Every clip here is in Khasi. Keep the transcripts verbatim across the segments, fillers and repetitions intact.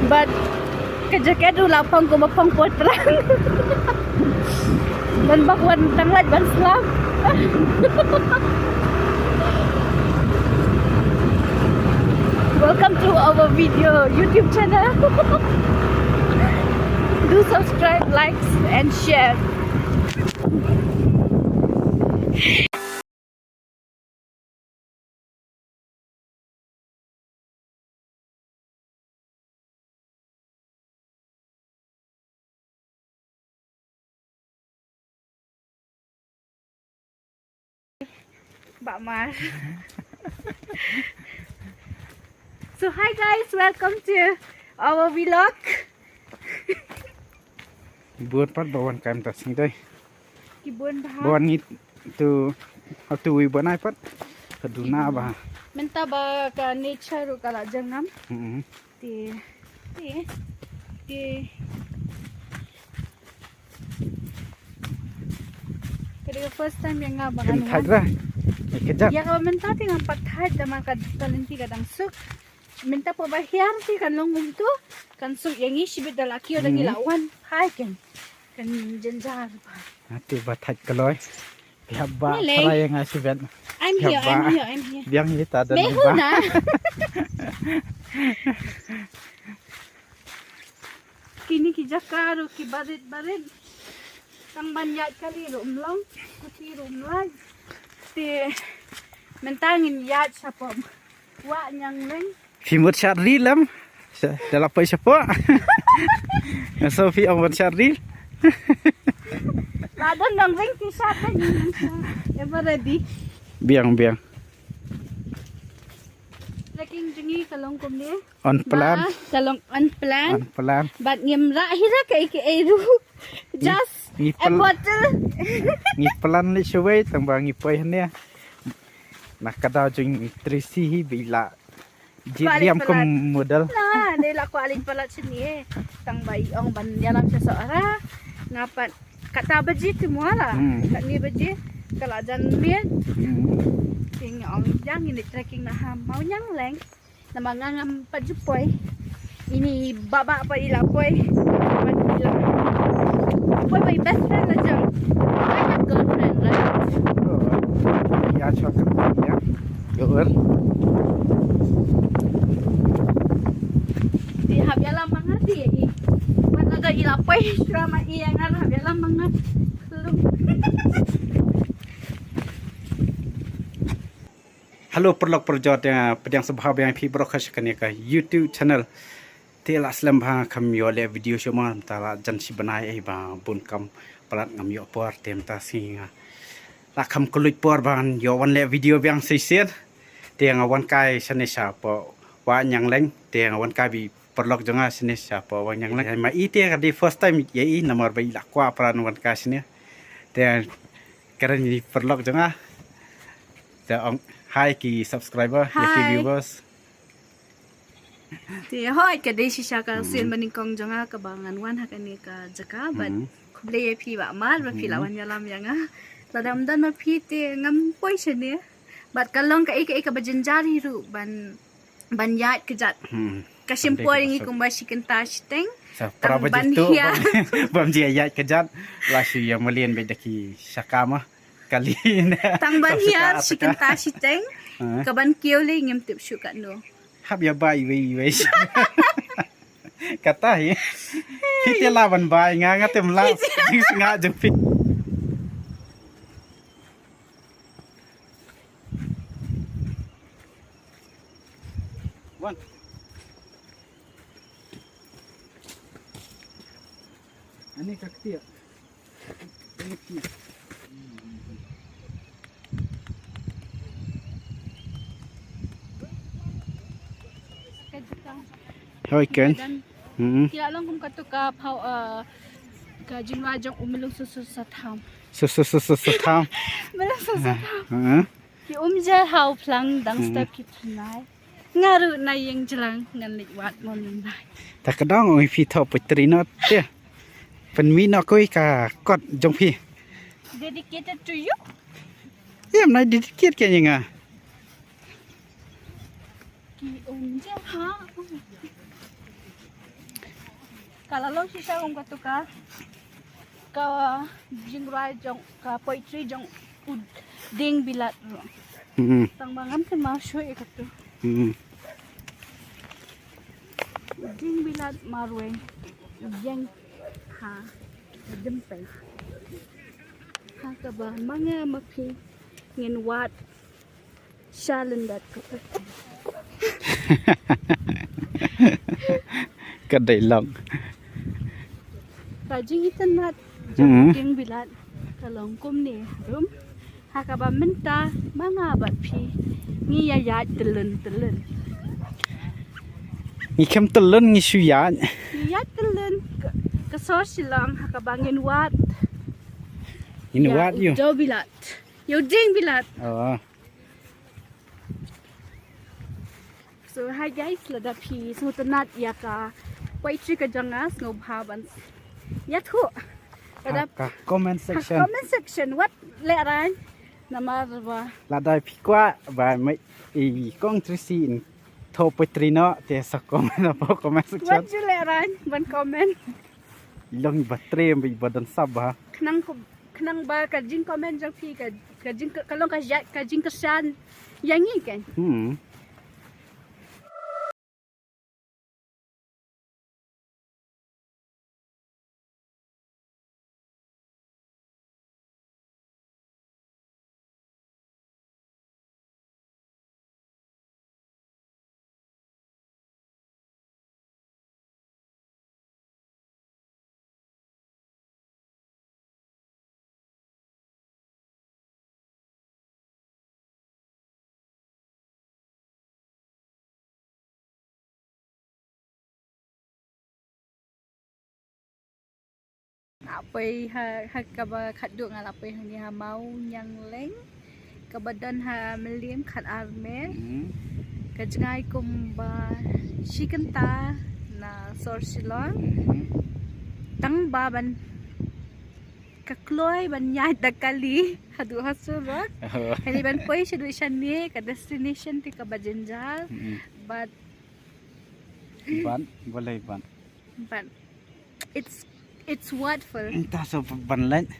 Bad ka jaket ruh la phong kumba phong por trang. Ban bak wan tang lait ban slap. Welcome to our video YouTube channel. Do subscribe, likes, and share. Bak mar. So hi guys, welcome to our vlog. Bun pat ba wan kam ta sing dai. Ki bun bha. Ba wan ngi tu, tu wi ba nai pat. Ka duna ba. Mynta ba ka nature ruh ka la jangam. Hmm. Te, te, te. Ka dei ka first time ïa nga ba ngan wan. Thait ra. Ïa ka jat. Ïa ka mynta te ngam pat thait da man ka talent ka dang suk. Mynta pat ba hiar te kan long kumtu. Kan suk ïa ngi shibit da la kiew da ngi la wan. Hai kan. Kan jynjar ba. Ati ba thait kloi. Phi hap ba tharai ïa nga shibit. I'm here, I'm here, I'm here. Biang hi ta da. Me hu na. Kine ki jaka ruh ki barit barit. Tang ban ïaid kali ruh ym long, kuti ruh ym lait. Te mynta ngin ïaid shapoh Wah Nyangleng. Phi mut shad reel em. Da la poi shapoh. Nga so phi ong ban shad reel. La don nang ring phi shad. Ever ready. Biang biang. Trekking jong ngi ka long kumne. Unplanned. Ka long unplanned. Unplanned. Bad ngim rah hi ra kaei kaei ruh. Just a bottle. Ngi plan leh shawei tang ba ngi poi hangne. Na ka daw jong Tracy hi ba i la jied liam kum model. Na, dei la kwah leit palat shane. Tang ba i ong ban ïalam sha Sohra. Nga pat kata baje te mo la. Hmm. Katne baje ka la jan miet. Hmm. Te nga ong ïa ngi leit trekking na ha Mawniangleng. Namar nga ngam pat ju poi. Ini baba pat i la poi. Pat i la poi ba i best friend la jong. I have girlfriend, right? Ïa, chwa ka ïa. Dur. Te hap ïalam ma nga te i. Pat la da i la poi shuwa ma i, ïa nga hap ïalam ma nga. Hello paralok parajor, ïa pdiang sngewbha biang ïa phi baroh sha kane ka YouTube channel. Te la slem bha kham ïoh leh video shuh mo, mynta la jan shi bnai ei ba bun kam palat ngam ïoh por, te mynta sngi nga la kham kylluid por ban ïoh wan leh video biang shisien. Te nga wan kai shane shapoh Wah Nyangleng, te nga wan kai bad paralok jong nga shane shapoh Wah Nyangleng. Ma i te ka dei first time ïa i namar ba i la kwah palat wan kai shane. Te kren ïa paralok jong nga. Te ong hi ki subscriber, ïa ki viewers. Te hooid ka dei shisha ka sien ba nyngkong jong nga kaba ngan wan ha kane ka jaka bad khublei ïa phi Bah Mar ba phi la wan ïalam ïa nga. Lada ym don ma phi te ngam poi shane. Bad ka long kaei kaei kaba jynjar hi ruh ban ban ïaid kjat. Ka shim por ïa ngi kumba shi kynta shiteng. Sa pra baje tu bam jia ïaid kjat. La shu ïa mlien bad da ki shaka ma kali. Tang ban hiar shi kynta shiteng. Ka ban kiew lei ngim tip shuh katno. Hap ïa bai wei wei. Kata hi. Phi te la ban bai nga nga te ym la. Jingsngew jong phi. Wan. Ani ka ktiah. Ani ktiah. Hoi ken. Hmm. Ki la long kum katu ka phaw, eh, ka jingrwai jong u Myllung Susu Satham. Susu Susu Satham. Myllung Susu Satham. Hmm. Ki um jia ha u phlang dang step ki pynai. Nga ruh na ïing jlang ngan leit wad mon nai. Ta ka dang oi phi tho poetry note te. Pynmih noh kawei ka kot jong phi. Dedicated to you. Ïa, mynta dedicate ka ïa nga. Ki um jia ha. Ka la long shisha kum katu ka, ka jingrwai jong, ka poetry jong u Dieng Bilat ruh. Hmm. Tang ba ngam kynmaw shuh ïa katu. Hmm. U Dieng Bilat marwei, ïeng ha, ha jingpei. Ha kaba ma nga ma phi ngin wad sha lyndet ka. Ka dei long. Ka jingitynnad jong, hmm, u Dieng Bilat ka long kumne harum. Ha kaba mynta ma nga bad phi ngi ïa ïaid tylli tylli. Ngi khlem tylli ngi shu ïaid. Ngi ïaid tylli ka, ka sor Shillong ha kaba ngin wad. Ngin wad ïa u Dieng Bilat. Ïa u Dieng Bilat. Oh. So, hi guys, lada phi sngewtynnad ïa ka poetry ka jong nga, sngewbha ban ïathuh. Lada ha ka comment section. Ha comment section, wat lehraiñ. Namar ba lada phi kwah ba ma i Kong Tracy in thoh poetry noh, te sa comment hapoh comment section. Wat ju lehraiñ ban comment. I long iba trei, iba don sap bha. Khnang ko, khnang ba ka jingcomment jong phi ka, ka jing, ka long ka jait, ka jingkyrshan ïa ngi kan. Hmm. Nga la poi ha, ha kaba khatduh nga la poi hangne ha Mawniangleng. Kaba don ha Mylliem Khatar Mer. Hmm. Ka jngai kumba shi kynta na sor Shillong. Hmm. Tang ba ban ka kloi ban ïaid da kali haduh ha surok. Oh. Kali ban poi shaduh shane ka destination te kaba jynjar. Hmm. But ban, balei ban? But it's, it's wonderful. Ynta sa ban leit.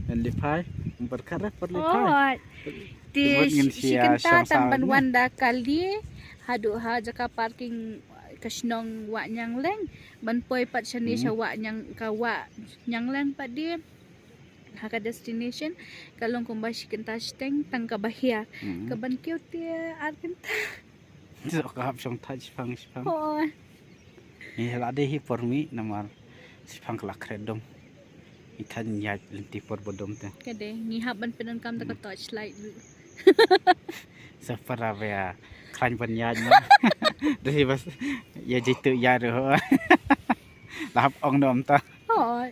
Ban leit phai, ban khat re, ban leit phai. Oh. Te shi kynta tang ban wan da kali haduh ha jaka parking ka shnong Wahniangleng. Ban poi pat shane sha Wahniang, ka Wahniangleng pat de. Ha ka destination ka long kumba shi kynta shiteng tang kaba hiar. Hmm. Ka ban kiew te ar kynta. Sa ka hap shong thait shipang shipang. Oh. Ngi la dei hi por mih namar shipang ka la kret dom. Ngi thait ïaid lynti por ba dom te. Ka dei ngi hap ban pyndonkam da ka torchlight ruh. Sa para ba ïa khlaiñ ban ïaid mo. Dei bas ïa jitu ïaid ruh. La hap ong dom ta. Oh.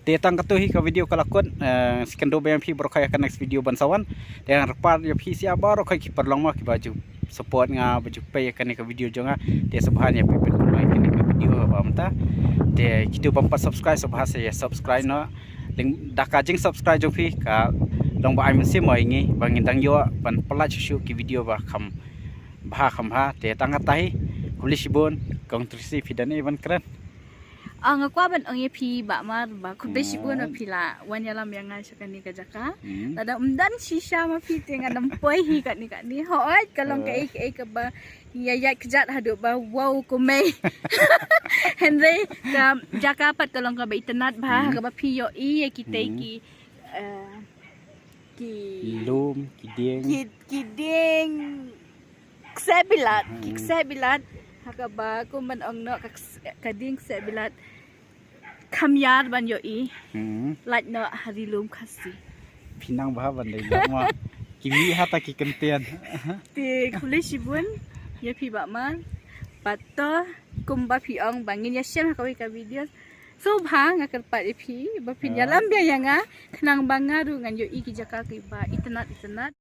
Te tang katto hi ka video ka la kut, eh, sa ïakynduh biang ïa phi baroh kawei ha ka next video ban sa wan. Te ngan kyrpad ïa phi sha baroh kawei ki paralok mo kiba ju support nga, ba ju peit ïa kane ka video jong nga. Te sngewbha ïa phi peit kumno ïa kane ka video ba mynta. Te kito bym pat subscribe sngewbha sa ïa subscribe noh. Link da ka jing subscribe jong phi ka long ba ai mynsiem ïa ngi ba ngin dang ïoh ban pyllait shuh shuh ki video ba kham bha kham bha. Te tang katta hi. Khublei shibun, Kong Tracy phi don ei ban kren? Ah, nga kwah ban ong ïa phi Bah Mar ba khublei shibun ba phi la wan ïalam ïa nga sha kane ka jaka. Hmm. Lada ym don shisha ma phi te ngan ym poi hi katne katne. Hooid, ka long kaei kaei kaba ïa ïaid kjat haduh ba wow kumne. Hynrei ka jaka pat ka long kaba itynnad bha, kaba phi ïohi ïa kitei ki, eh, ki lum, ki dieng. Ki, ki dieng kseh bilat, ki kseh bilat. Ha kaba kum ban ong noh ka kseh, ka dieng kseh bilat. Kham ïar ban ïohi. Hmm. Lait noh ha ri lum Khasi. Phi nang bha ban leit noh ma. Ki mih ha ta ki kyntien. Te khublei shibun ïa phi Bah Mar. Bad to kumba phi ong ba ngin ïashem ha kawei ka video. Sngewbha nga kyrpad ïa phi ba phin ïalam biang ïa nga khnang ba nga ruh ngan ïohi ki jaka kiba itynnad itynnad.